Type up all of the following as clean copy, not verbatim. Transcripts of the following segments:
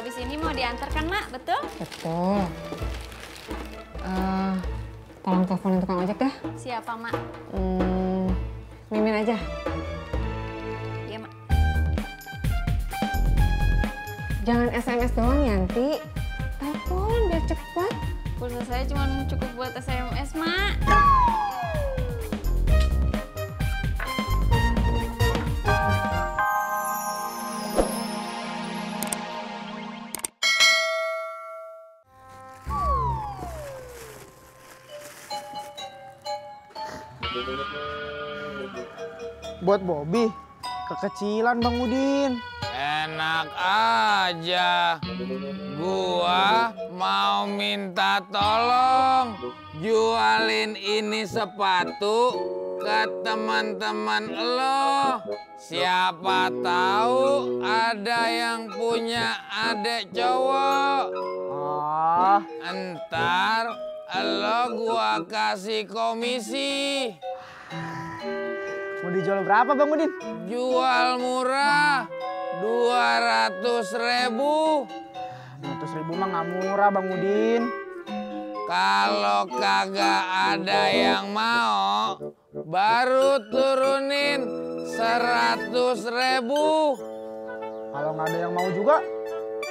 Habis ini mau diantarkan, Mak, betul? Betul. Tolong teleponin tukang ojek dah. Siapa, Mak? Mimin aja. Iya, Mak. Jangan SMS doang, Yanti. Telepon biar cepet. Pulsa saya cuma cukup buat SMS, Mak. Buat Bobby, kekecilan Bang Udin. Enak aja. Gua mau minta tolong jualin ini sepatu ke teman-teman lo. Siapa tahu ada yang punya adek cowok. Oh, Entar lo gua kasih komisi. mau dijual berapa Bang Udin? Jual murah 200.000. 100.000 mah nggak murah Bang Udin. Kalau kagak ada yang mau, baru turunin 100.000. Kalau nggak ada yang mau juga,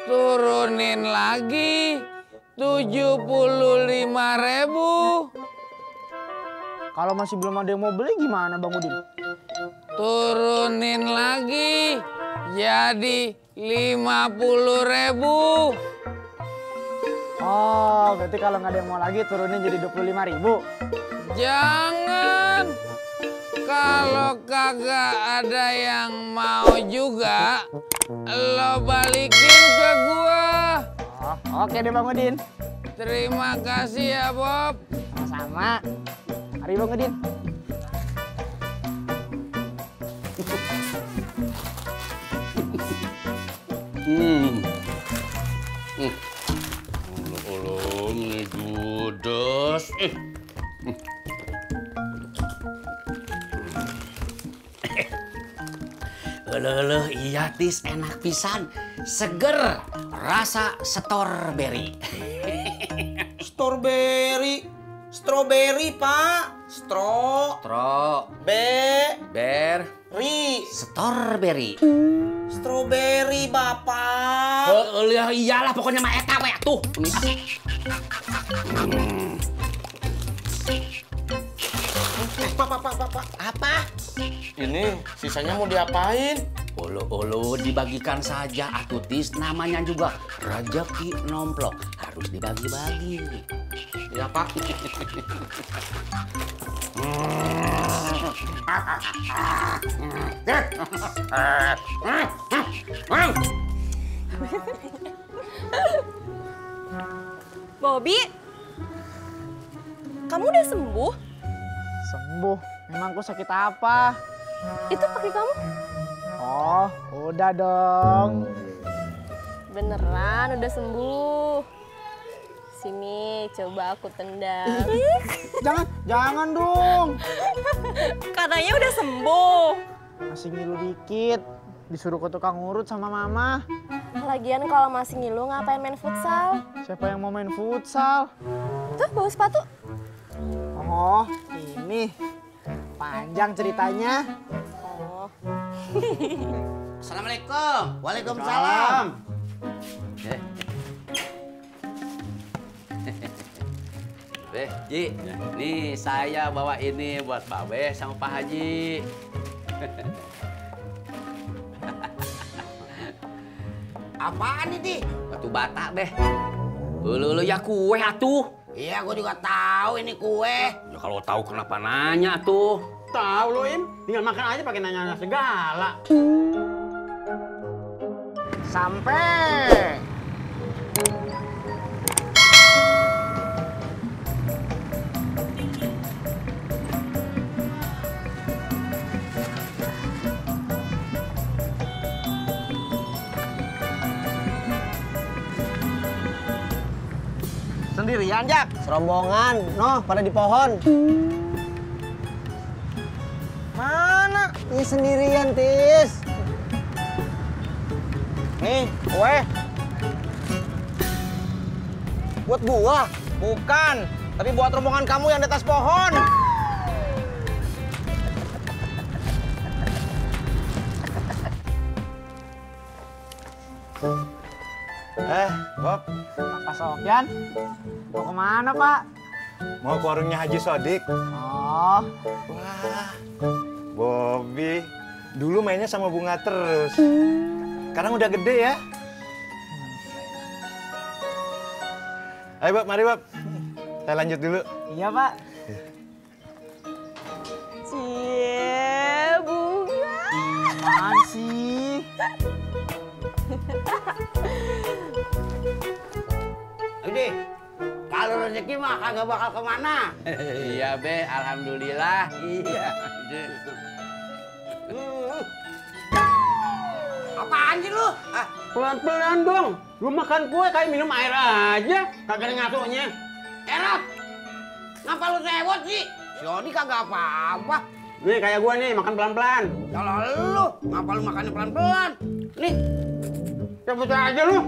Turunin lagi 75.000. kalau masih belum ada yang mau beli gimana Bang Udin? Turunin lagi jadi 50.000. Oh, berarti kalau nggak ada yang mau lagi turunin jadi 25.000. Jangan. Kalau kagak ada yang mau juga, lo balikin ke gua. Oh, oke deh Bang Udin. Terima kasih ya, Bob. Sama-sama. Mari Bang Udin. Ulu judes. Uluh, iya tis enak pisan. Seger, rasa strawberry. Strawberry. Strawberry, Pak. Ber, Ri. strawberry. Strawberry, Bapak. Iyalah pokoknya mah eta we tuh. Pak. Apa? Ini sisanya mau diapain? Ulu dibagikan saja atutis, namanya juga rezeki nomplok, harus dibagi-bagi. Ya, Pak. Bobby, kamu udah sembuh? Sembuh. Memangku sakit apa? Itu kaki kamu? Oh, udah dong. Beneran udah sembuh. Sini, coba aku tendang. Jangan dong. Katanya udah sembuh. Masih ngilu dikit. Disuruh ke tukang urut sama mama. Lagian kalau masih ngilu ngapain main futsal? Siapa yang mau main futsal? Tuh, bawa sepatu. Oh, ini. Panjang ceritanya. Oh. Assalamualaikum. Waalaikumsalam. Ji, nih saya bawa ini buat Mbak Be sama Pak Haji. Apaan ini? Batu bata, Beh. Ulu ya kue atuh. Iya, gue juga tahu ini kue. Ya kalau tahu kenapa nanya tuh. Tahu lo Im, tinggal makan aja pakai nanya segala. Sampai. Sendirian, Jak? Serombongan. Noh, pada di pohon. Mana? Ini sendirian, Tis. Nih, kue. Buat gua? Bukan. Tapi buat rombongan kamu yang di atas pohon. Bob. Pak Sofyan, mau kemana, Pak? Mau ke warungnya Haji Sodik. Oh, Wah, Bobby. Dulu mainnya sama bunga terus. Sekarang udah gede ya. Ayo, Bob, mari, Bob. Saya lanjut dulu. iya, Pak. Cie, bunga. Apaan sih? Udah, kalau rezeki mah kagak bakal kemana. Iya, Be. Alhamdulillah. Iya. Apaan sih lu? Pelan-pelan dong. Lu makan kue kayak minum air aja. Kagak ada ngasuhnya. Erot! Ngapa lu sewot sih? Si Odi kagak apa-apa. Nih kayak gua nih, makan pelan-pelan. Kalau lu, ngapa lu makannya pelan-pelan? Nih, cabut aja lu.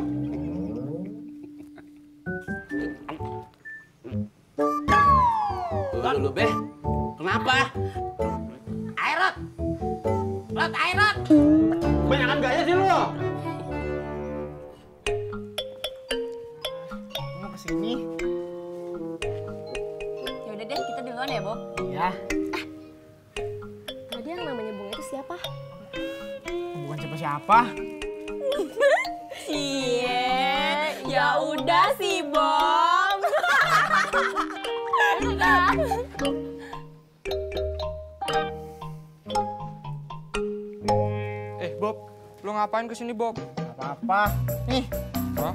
Lu, Be. Kenapa? Airot! Rot, airot! Banyakan gaya sih lu. Mau kesini? Ya udah deh, kita duluan ya, Bob. Iya. Tadi yang namanya bunga itu siapa? Bukan siapa-siapa. Cie, ya udah sih, Bom. Bob, lu ngapain kesini, Bob? Apa-apa. Nih, Hah?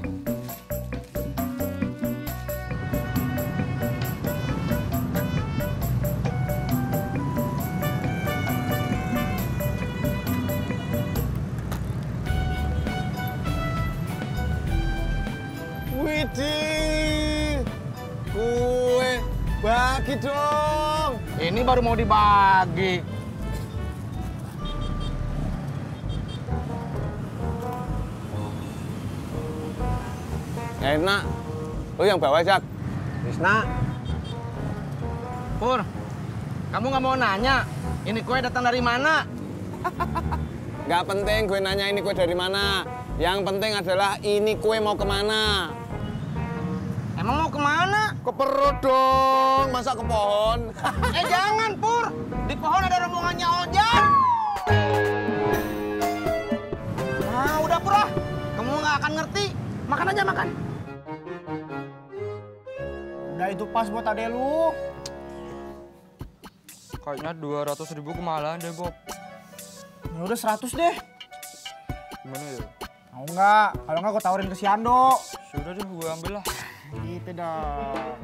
Widih, kue bagi dong. ini baru mau dibagi. Enak. Lu yang bawa, Jak. Krisna. Pur, kamu nggak mau nanya ini kue datang dari mana? Nggak penting gue nanya ini kue dari mana. Yang penting adalah ini kue mau kemana. Emang mau kemana? Ke perut dong, masa ke pohon? Jangan, Pur. Di pohon ada rombongannya Ojak. Nah, udah, Pur. Kamu nggak akan ngerti. Makan aja, makan. Udah, itu pas buat adek lu. Kayaknya 200.000 kemahalan deh, Bob. Ya udah 100 deh. Gimana ya? Mau nggak? Kalau nggak, gue tawarin ke si Ando. Sudah deh, gue ambil lah. Gitu dong.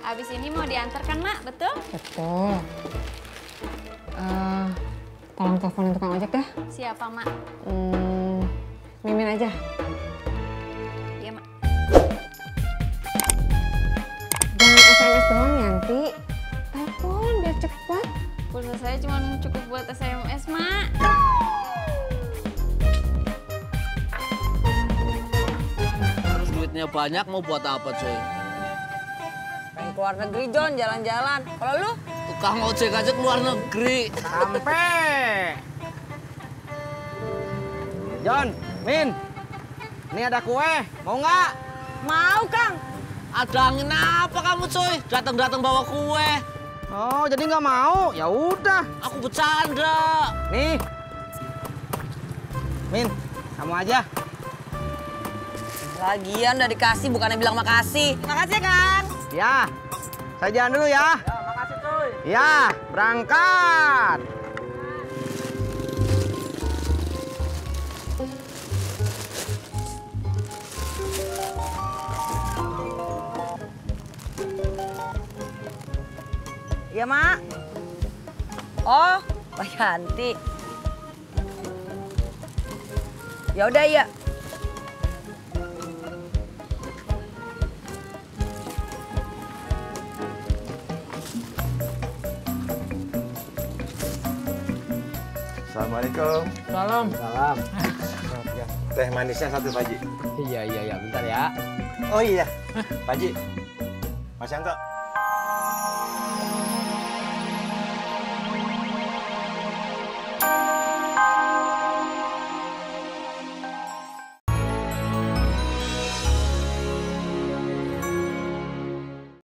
Abis ini mau diantarkan, Mak, betul? Betul. Tolong teleponin tukang ojek dah. Siapa, Mak? Mimin aja. Iya, Mak. Jangan SMS doang, Yanti. Telepon biar cepet. Pulsa saya cuma cukup buat SMS, Mak. Terus duitnya banyak mau buat apa, coy? Pengen keluar negeri, John, jalan-jalan. Kalau lu? Tukang ojek aja keluar negeri. Sampai. John, Min. Ini ada kue. Mau nggak? Mau, Kang. Ada angin apa kamu, coy? Datang-datang bawa kue. Oh, jadi nggak mau? Ya udah. Aku bercanda. Nih. Min, kamu aja. Lagian udah dikasih, bukannya bilang makasih. Makasih, Kang. Ya. Saya jalan dulu ya. Ya, makasih, cuy. Ya, berangkat. Iya, Mak. Oh, Pak Yanti. Ya udah, iya. Assalamualaikum. Salam. Salam. Teh manisnya satu, Pak Haji. Iya, bentar ya. Oh iya, Pak Haji. Mas Yanto,